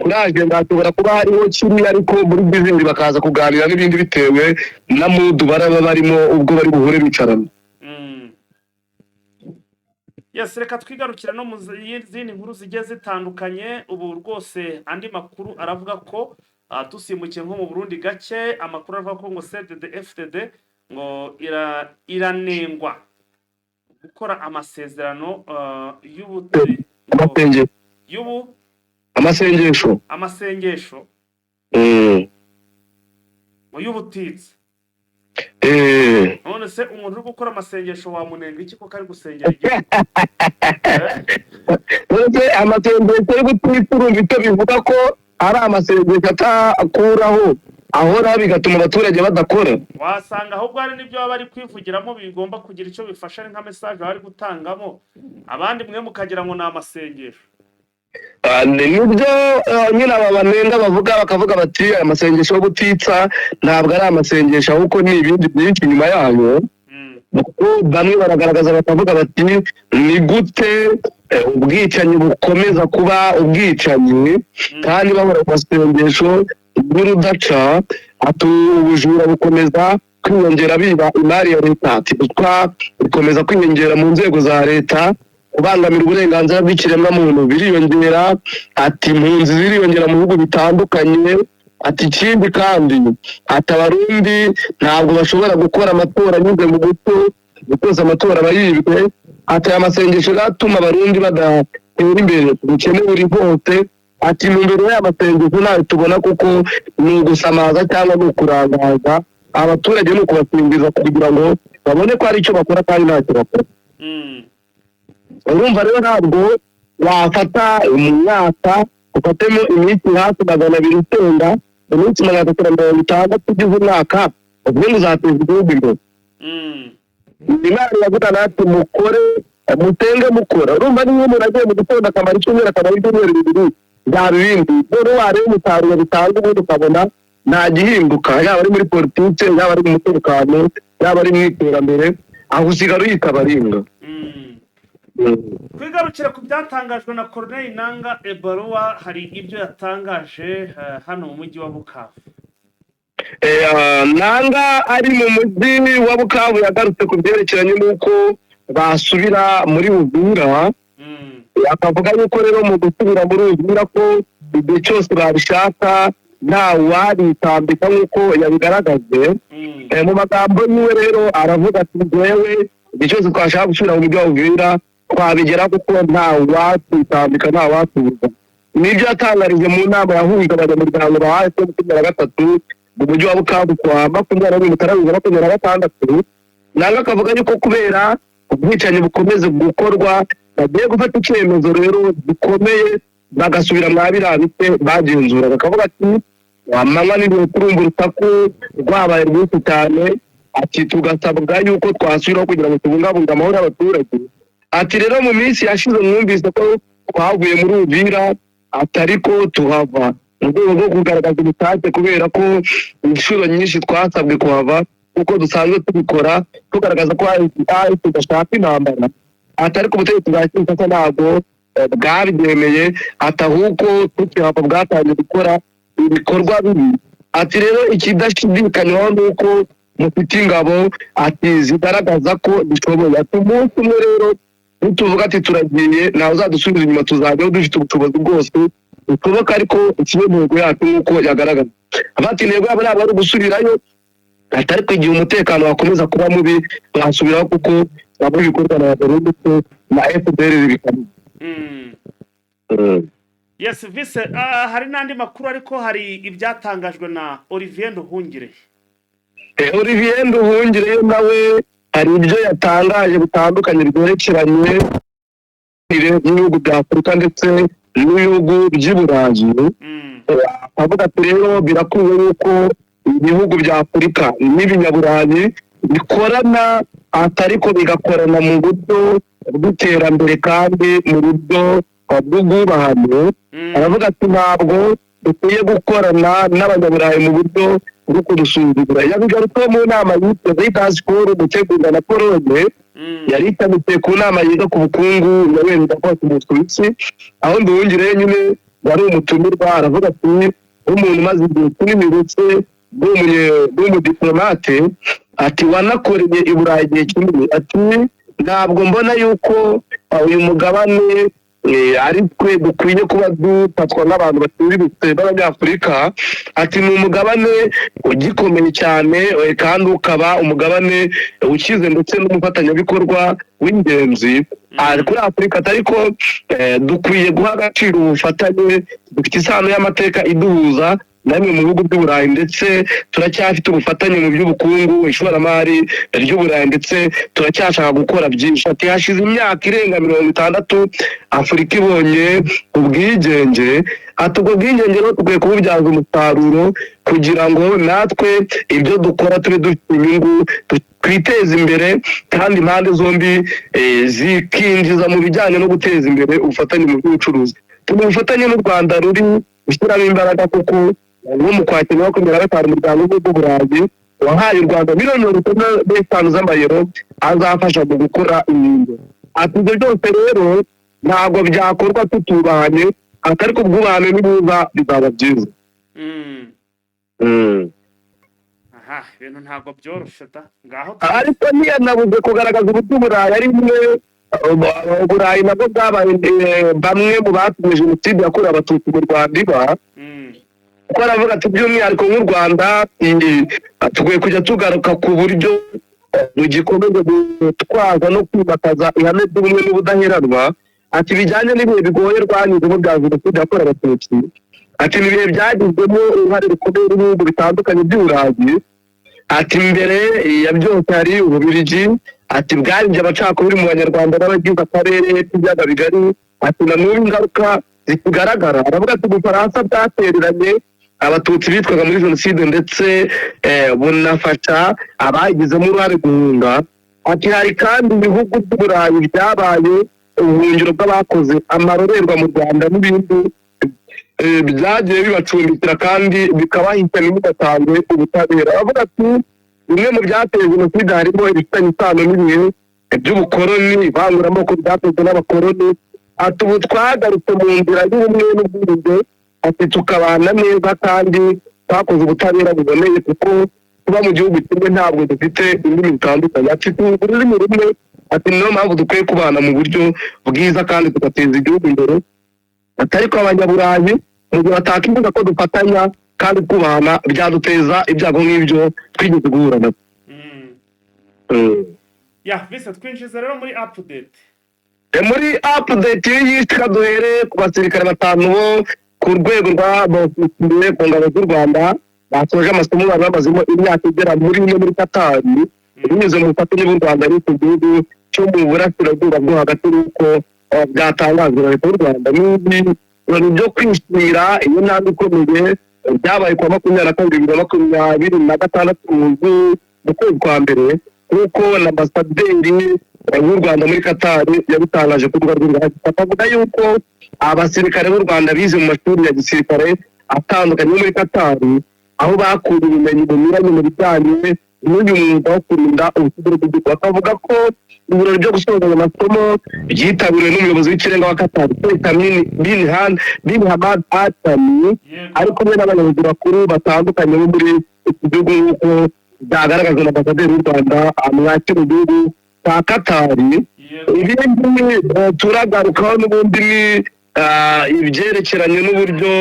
kuri agenda. Hashobora kuba hariho kimwe, ariko muri bizeri bakaza kuganira n'ibindi bitewe na mood baraba barimo ubwo bari buhure bicarana. Yes, reka twigarukire no mu zindi nkuru zigiye zitandukanye. Ubu rwose andi makuru aravuga ko dusimbukiye nko mu Burundi gake, amakuru avuga ko ngo CNDD FDD ngo iranengwa gukora amasezerano Amasengesho. y'ubu Amasengesho. Amasengesho ngo y'ubutitsa. None se umuntu uri gukora amasengesho wamunenga iki, koko ari gusengera igihugu? Uretse amasengesho yo gutwita, urumva icyo bivuga ko ari amasengesho atakuraho ahora, bigatuma abaturage badakora. Wasanga ahubwo hari n'ibyo baba bari kwivugiramo bigomba kugira icyo bifasha, ari nka message bari gutangamo, abandi mwe mukagira ngo ni amasengesho. Nibyo, nyine aba banenga bavuga, bakavuga bati aya masengesho yo gutitsa ntabwo ari amasengesho, ahubwo ni ibindi byinshi inyuma yayo. Kuko bamwe baragaragaza bakavuga bati ni gute ubwicanyi bukomeza kuba ubwicanyi kandi bahora ku masengesho y'urudaca? Ati ubujura bukomeza kwiyongera, biba imari ya leta. Ati ruswa bikomeza kwiyongera mu nzego za leta, kubangamira uburenganzira bw'ikiremwamuntu biriyongera. Ati impunzi ziriyongera mu bihugu bitandukanye. Ati ikindi kandi, ati Abarundi ntabwo bashobora gukora amatora anyuze mu mucyo, rwose amatora aba yibwe. Ati aya masengesho rero atuma Abarundi badatera imbere, ubukene buri hose. Ati intumbero y'aya masengesho ntayo tubona, kuko ni ugusamaza cyangwa ni ukurangaza abaturage, ni ukubasingiza kugira ngo babone ko hari icyo bakora kandi ntacyo bakora. Urumva rero ntabwo wafata umwaka ufatemo iminsi hafi 200 icyenda, iminsi 360 ugize umwaka, ubundi uzateza igihugu imbere. Imana iravuga natwe mukore, mutenge mukora. Urumva niba umuntu agiye mu gitondo akamara icyumweru, akamara ibyumweru 2, byaba ibindi. Noneho wareba umusaruro bitanga, ubundi ukabona nta gihinduka, yaba ari muri politike, yaba ari mu mutekano, yaba ari mu iterambere, aho usigara uyita abaringa. Twigarukire ku byatangajwe na Corneille Nanga Ebaruwa. Hari ibyo yatangaje hano mu mujyi wa Bukavu. Nanga ari mu mujyi wa Bukavu yagarutse ku byerekeranye n'uko basubira muri Uvira. Akavuga yuko rero mu gusubira muri Uvira ko igihe cyose babishaka nta wabitambika nk'uko yabigaragaje. Mu magambo yiwe rero aravuga ati njyewe igihe cyose twashaka gusubira mu mujyi wa Uvira twabigera, kuko nta watwitambika, nta watubuza. Nibyo yatangarije mu nama yahuje abanyamuryango ba AFC 23 mu mujyi wa Bukavu kuwa 21 Mutarama 2026. Nanga akavuga yuko kubera ubwicanyi bukomeze gukorwa bagiye gufata icyemezo rero gikomeye, bagasubira mwa biriya bice bagenzuraga. Bakavuga ati amanywa nijoro turumva urusaku rwabaye rwinshi cyane, ati tugasabwa yuko twasubiraho kugira ngo tubungabunge amahoro y'abaturage. Ati rero mu minsi yashize mwumvise ko twavuye muri Uvira, ati ariko tuhava mu rwego rwo kugaragaza ubushake, kubera ko inshuro nyinshi twasabwe kuhava kuko dusanzwe tubikora tugaragaza ko AFC tudashaka intambara. Ati ariko ubutegetsi bwa Kinshasa ntabwo bwabyemeye, ati ahubwo tukihava bwatangiye gukora ibikorwa bibi. Ati rero ikidashidikanywaho ni uko mufite ingabo, ati zigaragaza ko dushoboye. Ati umunsi umwe rero nituvuga ati turagiye, ntawe uzadusubiza inyuma, tuzajyaho dufite ubushobozi bwose bushoboka. Ariko ikibe intego yacu nk'uko yagaragaza, bati intego yabo ntabwo ari ugusubirayo, ati ariko igihe umutekano wakomeza kuba mubi basubiraho, kuko bamwe ibikorwa na Burundi na FDLR bikamye. Yes, vise, hari n'andi makuru, ariko hari ibyatangajwe na Olivier Nduhungirehe. Olivier Nduhungirehe nawe hari ibyo yatangaje bitandukanye byerekeranye n'ibihugu bya Afurika ndetse n'ibihugu by'i Burayi. Avuga ati rero birakwiye yuko ibihugu bya Afurika n'ibinyaburayi bikorana, atariko bigakorana mu buryo bw'iterambere kandi mu buryo bw'ubwubahane. Aravuga ati ntabwo dukwiye gukorana n'Abanyaburayi mu buryo bwo kudusuzugura. Yabigarutseho mu nama yitwa Leaders Forum itegurwa na Polonye, yari itabitse ku nama yiga ku bukungu ya wenda kose mu Busuwisi, aho Nduhungirehe nyine wari umutumirwa. Aravuga ati: "Nk'umuntu umaze igihe kinini ndetse w'umudipolomate," ati, "wanakoreye i Burayi igihe kinini," ati, "ntabwo mbona yuko uyu mugabane ari twe dukwiye kuba dufatwa n'abantu baciriritse b'Abanyafurika." Ati: "Ni umugabane ugikomeye cyane, kandi ukaba umugabane ukize ndetse n'umufatanyabikorwa w'ingenzi kuri Afurika, ariko dukwiye guha agaciro ubufatanye dufite, isano y'amateka iduhuza na bimwe mu bihugu by'Uburayi, ndetse turacyafite ubufatanye mu by'ubukungu, ishoramari ry'Uburayi, ndetse turacyashaka gukora byinshi." Ati: "Hashize imyaka irenga 60 Afurika ibonye ubwigenge." Ati: "Ubwo bwigenge rero dukwiye kububyaza umusaruro kugira ngo natwe ibyo dukora tube dufite inyungu, twiteze imbere, kandi impande zombi zikinjiza mu bijyanye no guteza imbere ubufatanye mu by'ubucuruzi. Turi mu bufatanye n'u Rwanda ruri gushyiramo imbaraga, kuko nko mu Kwakira 25 Umuryango w'Uburayi wahaye u Rwanda miliyoni 95 z'amayero azafasha mu gukora inkingo." Ati: "Ibyo byose rero ntabwo byakorwa tutubahanye," ati, "ariko ubwubahane nibuza bizaba byiza." Aha ibintu ntabwo byoroshye da, ngaho. Ariko ntiyanabuze kugaragaza uburyo Uburayi ari bumwe, Uburayi nabwo bwabaye bamwe mu batumye Jenoside yakorewe Abatutsi mu Rwanda iba, kuko aravuga ati: "By'umwihariko nk'u Rwanda, tugomba kujya tugaruka ku buryo rugikomeje gutwaza no kwimakaza ihame ry'ubumwe n'ubudaheranwa." Ati: "Bijyanye n'ibihe bigoye rwanyuzemo bya Jenoside yakorewe Abatutsi," ati, "ni ibihe byagizwemo uruhare rukomeye n'ibihugu bitandukanye by'Uburayi." Ati: "Mbere ya byose hari Ububirigi," ati, "bwaribye amacakubiri mu Banyarwanda n'abagize akarere k'Ibiyaga Bigari," ati, "na n'ubu ingaruka zikigaragara." Aravuga ati: "Ubufaransa bwatereranye Abatutsi bitwaga muri Jenoside, ndetse bunafasha abayigizemo uruhare guhunga." Ati: "Hari kandi ibihugu by'Uburayi byabaye ubuhungiro bw'abakoze amarorerwa mu Rwanda n'ibindi, byagiye bibacumbikira kandi bikabahitana ntibigatange ubutabera." Aravuga ati: "Bimwe mu byateye Jenoside harimo ibifitanye isano n'ibihe by'ubukoroni, ivanguramoko ryakozwe n'abakoroni." Ati: "Ubu twagarutse mu nzira y'ubumwe n'ubwiyunge," ati, "tukabana neza kandi twakoze ubutabera buboneye, kuko kuba mu gihugu kimwe ntabwo dufite indimi zitandukanye," ati, "tuvuga ururimi rumwe," ati, "niyo mpamvu dukwiye kubana mu buryo bwiza kandi tugateza igihugu imbere." Ati: "Ariko Abanyaburayi mu gihe batakibuza ko dufatanya kandi twubahana, byaduteza ibyago nk'ibyo twigeze guhura nabyo." Ya vise, twinjiza rero muri update. Muri update y'iyicwa, duhere ku basirikare batanu bo ku rwego rwa bofisiye ku ngabo z'u Rwanda basoje amasomo bari bamazemo imyaka igera muri 4 muri Katari, binyuze mu bufatanye bw'u Rwanda n'icyo gihugu cyo mu Burasirazuba bwo Hagati, nk'uko byatangajwe na Leta y'u Rwanda. Ni ibirori byo kwishimira iyo ntambwe ikomeye, byabaye kuwa 22 2026 mu kwezi kwa mbere, nk'uko na ambasaderi w'u Rwanda muri Katari yabitangaje ku rubuga rw'u Rwanda, akavuga yuko abasirikare b'u Rwanda bize mu mashuri ya gisirikare atandukanye yo muri Katari, aho bakuye ubumenyi bunyuranye mu bijyanye n'uyu mwuga wo kurinda ubusugire bw'igihugu. Bakavuga ko ibirori byo gusoza ayo masomo byitabiriwe n'umuyobozi w'ikirenga wa Katari, Sheikh Tamim bin Hamad Al Thani, ari kumwe n'abayobozi bakuru batandukanye bo muri iki gihugu, nk'uko byagaragajwe na ambasaderi w'u Rwanda mwakira igihugu cya Katari. Ibindi turagarukaho n'ubundi ni ibyerekeranye n'uburyo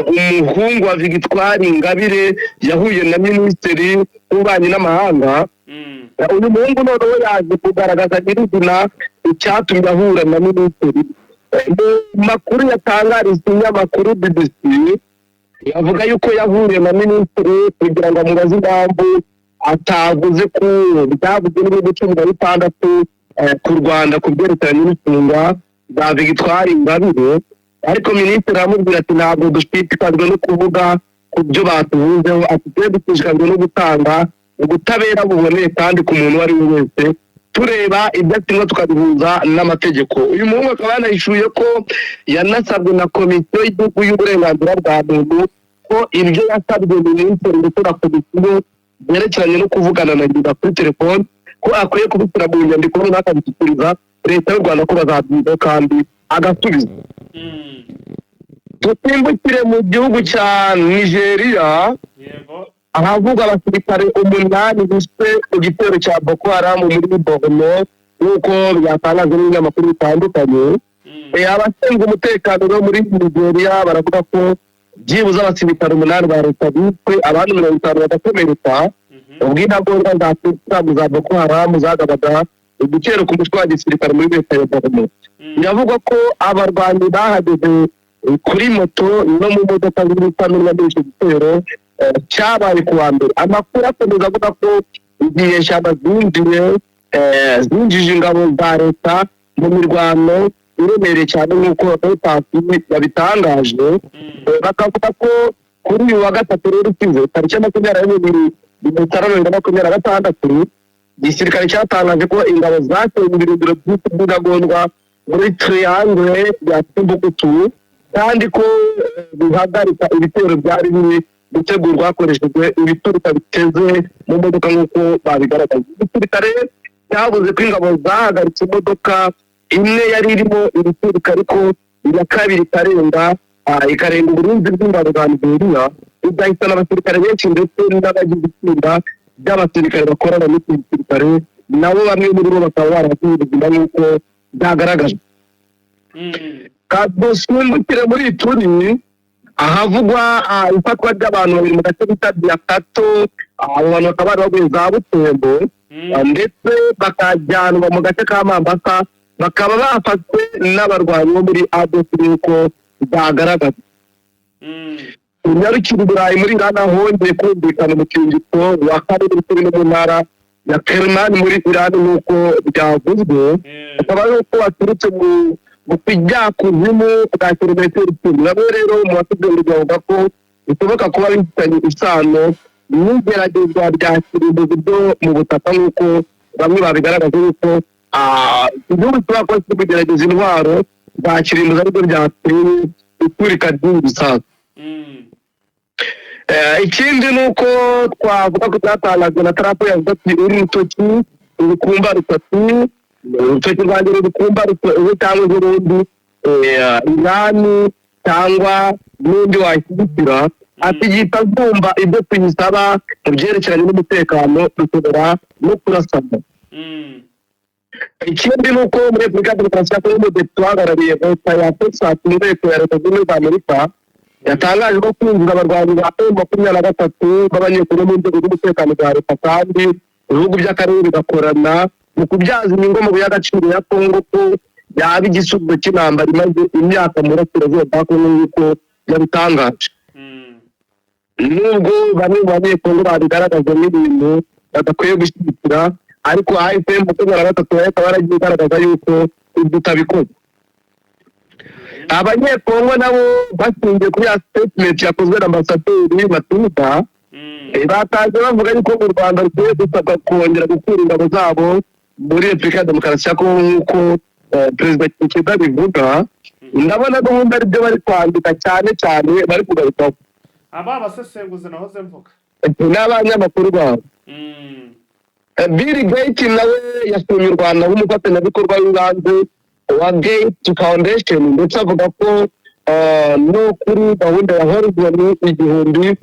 umuhungu wa Victoire Ingabire yahuye na Minisitiri w'Ububanyi n'Amahanga. Uyu muhungu noneho yaje kugaragaza nyirizina icyatumye ahura na minisitiri. Mu makuru yatangarijwe ikinyamakuru BBC, avuga yuko yahuye na minisitiri kugira ngo amubaze impamvu atavuze ku byavuze n'ibihugu 16 ku Rwanda ku byerekeranye n'inshinga za Victoire Ingabire. Ariko minisitiri aramubwira ati: "Ntabwo dushishikajwe no kuvuga ku byo batuvuzeho," ati, "Twe dushishikajwe no gutanga ubutabera buboneye kandi ku muntu uwo ari we wese." Tureba ibyo ashinjwa tukabihuza n'amategeko. Uyu muhungu akaba yanahishuye ko yanasabwe na Komisiyo y'Igihugu y'Uburenganzira bwa Muntu, ko ibyo yasabwe minisitiri ndetse na komisiyo byerekeranye no kuvugana na nyina kuri telefone, ko akwiye kubishyira mu nyandiko noneho akabishyikiriza Leta y'u Rwanda, ko bazabyigaho kandi agasubiza. Dusimbukire mu gihugu cya Nigeria, ahavuga abasirikare 8 bishwe ku gitero cya Boko Haram muri Borno, nk'uko byatangajwe n'ibinyamakuru bitandukanye. Abashinzwe umutekano bo muri Nigeria baravuga ko byibuze abasirikare 8 ba leta bishwe, abandi 50 bagakomereka, ubwo intagondwa za Isilamu za Boko Haram zagabaga igitero ku mutwe wa gisirikare muri leta ya Borno. Biravugwa ko abarwanyi bahageze kuri moto no mu modoka z'ibitamenwa muri icyo gitero cyabaye ku wa mbere. Amakuru akomeza avuga ko igihe inyeshyamba zinjiye, zinjije ingabo za leta mu mirwano iremereye cyane, nk'uko Reuters yabitangaje. Bakavuga ko kuri uyu wa gatatu rero ushize, tariki ya 22 Mutarama 2026, igisirikare cyatangaje ko ingabo zateye ibirindiro byinshi by'intagondwa muri Triangle ya Timbuktu, kandi ko bihagarika ibitero byari biri gutegurwa hakoreshejwe ibiturika biteze mu modoka, nk'uko babigaragaje. Igisirikare cyavuze ko ingabo zahagaritse imodoka imwe yari irimo ibiturika, ariko iya kabiri ikarenga, ikarenga uburinzi bw'ingabo za Nigeria, igahitana abasirikare benshi ndetse n'abagize itsinda ry'abasirikare bakorana n'iki gisirikare, nabo bamwe muri bo bakaba barahasize ubuzima, nk'uko byagaragajwe. Dusimbukire muri Ituri, ahavugwa ifatwa ry'abantu babiri mu gace bita Biakato. Abo bantu bakaba bari baguye za Butembo, ndetse bakajyanwa mu gace ka Mambasa, bakaba bafatwe n'abarwanyi bo muri ADF, nk'uko byagaragaza. Unyarukira i Burayi, muri Irani, hongeye kumvikana umutingito wa 2.4 mu ntara ya Kerman muri Irani, nk'uko byavuzwe. Akaba ari uko waturutse mu kijyakuzimu bwa kilometero 10. Bamwe rero mu bateguye bavuga ko bishoboka kuba bifitanye isano n'igeragezwa rya kirimbuzi byo mu butaka, nk'uko bamwe babigaragaza yuko igihugu gishobora kuba kiri kugerageza intwaro za kirimbuzi, aribyo byateye iturika ry'ibi bisasu. Ikindi ni uko twavuga ko byatangajwe na Trump, yavuze ati: "Uru rutoki ruri kumba rutatu, urutoki rwanjye ruri kumba ejo cyangwa ejobundi, Irani cyangwa n'undi washyigikira," ati, "gihita zumva ibyo tuyisaba mu byerekeranye n'umutekano, dushobora no kurasana." Ikindi ni uko muri Repubulika ya Demokarasi ya Kongo, umudepite uhagarariye leta ya Texas mu nteko ya Leta Zunze Ubumwe za Amerika yatangaje ko kwinjiza abarwanyi ba M23 b'Abanyekongo mu nzego z'umutekano za leta, kandi ibihugu by'akarere bigakorana mu kubyaza inyungu amabuye y'agaciro ya Kongo, ko yaba igisubizo cy'intambara imaze imyaka mu burasirazuba bwa Kongo, nk'uko yabitangaje. Nubwo bamwe mu Banyekongo babigaragaza nk'ibintu badakwiye gushyigikira, ariko AFC M23 nayo ikaba yaragiye igaragaza yuko ibyo utabikoze. Abanyekongo nabo, bashingiye kuri ya statement yakozwe na Ambasaderi Matuta, batangiye bavuga yuko u Rwanda rukwiye gusabwa kongera gukura ingabo zabo muri Repubulika ya Demokarasi ya Kongo, nk'uko Perezida Tshisekedi abivuga. Ndabona gahunda aribyo bari kwandika cyane cyane, bari kugarukaho. Aba basesenguzi nahoze mvuga. N'abanyamakuru babo. Bill Gates nawe yashimye u Rwanda nk'umufatanyabikorwa w'ibanze wa Gates Foundation, ndetse avuga ko no kuri gahunda ya Horizon 1000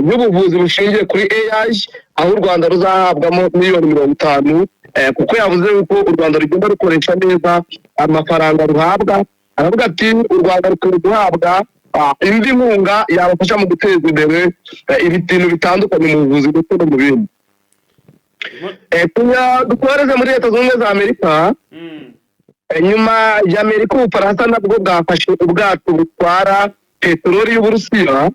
y'ubuvuzi bushingiye kuri AI, aho u Rwanda ruzahabwamo miliyoni 50, kuko yavuze yuko u Rwanda rugenda rukoresha neza amafaranga ruhabwa. Aravuga ati: "U Rwanda rukwiye guhabwa indi nkunga yabafasha mu guteza imbere ibintu bitandukanye mu buvuzi ndetse no mu bindi." Dukohereze muri Leta Zunze Ubumwe za Amerika. Nyuma ya Amerika, Ubufaransa nabwo bwafashe ubwato butwara peteroli y'Uburusiya.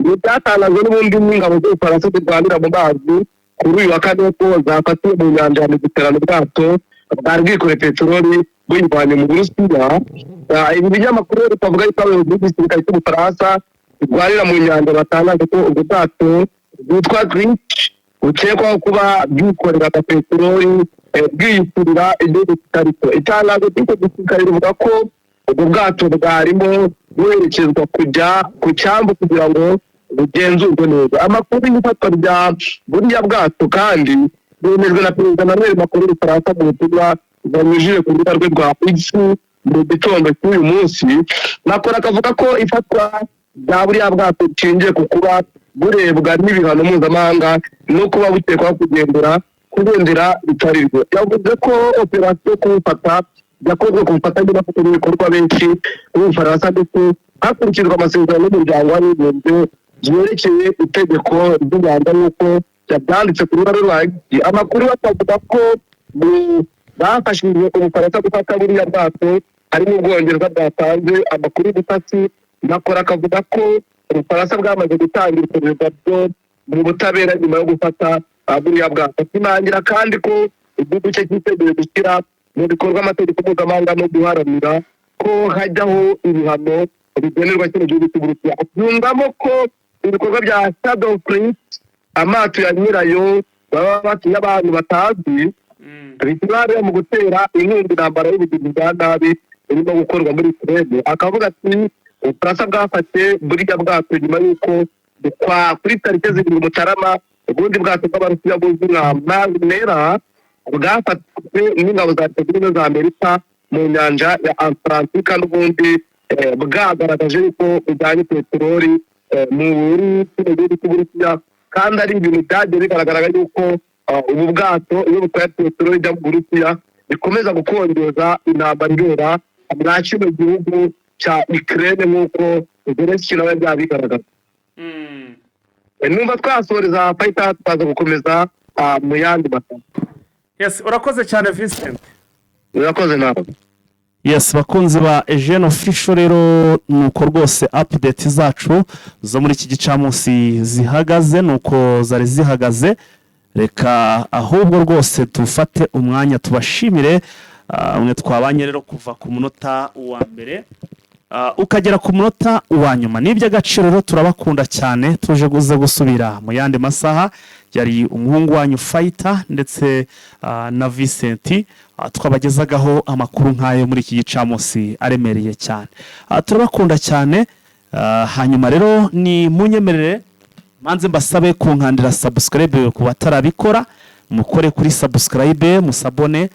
Ibi byatangajwe n'ubundi n'ingabo z'Ubufaransa zirwanira mu mazi kuri uyu wa kane, ko zafatiwe mu nyanja ya Mediterane ubwato bwari bwikoreye peteroli buyivanye mu Burusiya. Ibi binyamakuru rero bikavuga yuko abayobozi b'igisirikare cy'Ubufaransa birwanira mu nyanja batangaje ko ubwo bwato bwitwa Grinch bukekwaho kuba bwikoreraga peteroli. bwiyitirira igihugu kitari cyo. Itangazo ry'icyo gisirikare rivuga ko ubwo bwato bwarimo buherekezwa kujya ku cyambu kugira ngo bugenzurwe neza. Amakuru y'ifatwa rya buriya bwato kandi yemejwe na Perezida Emmanuel Macron w'Ubufaransa mu butumwa bwanyujije ku rubuga rwe rwa X mu gitondo cy'uyu munsi. Macron akavuga ko ifatwa rya buriya bwato rishingiye ku kuba burebwa n'ibihano mpuzamahanga no kuba bukekwaho kugendera kubendera bitari ryo. Yavuze ko operasiyo yo kuwufata yakozwe ku bufatanye n'abafatanyabikorwa benshi b'Ubufaransa, ndetse hakurikijwe amasezerano y'Umuryango w'Abibumbye byerekeye itegeko ry'u Rwanda, nk'uko yabyanditse ku rubuga rwa X. Amakuru bakavuga ko bafashije Ubufaransa gufata buriya bwato harimo Ubwongereza bwatanze amakuru y'ubutasi. Macron akavuga ko Ubufaransa bwamaze gutangira iperereza byo mu butabera nyuma yo gufata buriya bwato. Ashimangira kandi ko igihugu cye cyiteguye gushyira mu bikorwa amategeko mpuzamahanga no guharanira ko hajyaho ibihano bigenerwa kino gihugu cy'Uburusiya. Yungamo ko ibikorwa bya shadow fleet, amato ya nyirayo baba batuye abantu batazi, bisobanura mu gutera inkunga intambara y'ubugizi bwa nabi irimo gukorwa muri Ukraine. Akavuga ati Ubufaransa bwafashe buriya bwato nyuma y'uko kuri tariki 7 Mutarama ubundi bwato bw'Abarusiya buzwi nka Marinera bwafatwe n'ingabo za Leta Zunze Ubumwe za Amerika mu nyanja ya Atlantika, n'ubundi bwagaragaje yuko bujyanye peteroli muri kino gihugu cy'Uburusiya, kandi ari ibintu byagiye bigaragara yuko ubu bwato iyo butwaye peteroli ijya mu Burusiya bikomeza gukongeza intambara ibera mwa kino gihugu cya Ukraine, nk'uko Zelensky nawe byabigaragaza. Numva twasoreza fayita, tukaza gukomeza mu yandi masaha. Yes, urakoze cyane, Vincent. Urakoze nawe. Yes, bakunzi ba Eugene Official, rero nuko rwose update zacu zo muri iki gicamunsi zihagaze, nuko zari zihagaze. Reka ahubwo rwose dufate umwanya tubashimire mwe twabanye rero kuva ku munota wa mbere ukagera ku munota wa nyuma. Ni iby'agaciro rero, turabakunda cyane. Tuje guze gusubira mu yandi masaha. Yari umuhungu wanyu Fayita ndetse na Vincent, twabagezagaho amakuru nk'ayo muri iki gicamunsi aremereye cyane. Turabakunda cyane. Hanyuma rero ni munyemerere manze mbasabe kunkandira subscribe ku batarabikora, mukore kuri subscribe, musabone,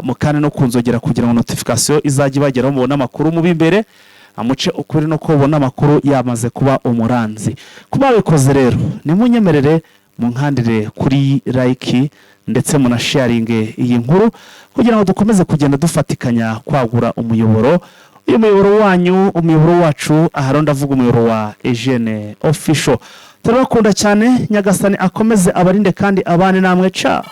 mukande no kunzogera kugira ngo notification izajye ibageraho, mubone amakuru mubi imbere, muce ukuri no kubona amakuru yamaze kuba umuranzi. Kuba babikoze rero, nimunyemerere munkandire kuri like ndetse munasharinge iyi nkuru kugira ngo dukomeze kugenda dufatikanya kwagura umuyoboro, uyu muyoboro wanyu, umuyoboro wacu. Aha rero ndavuga umuyoboro wa Eugene Official. Turabakunda cyane. Nyagasani akomeze abarinde kandi abane namwe. Ciao.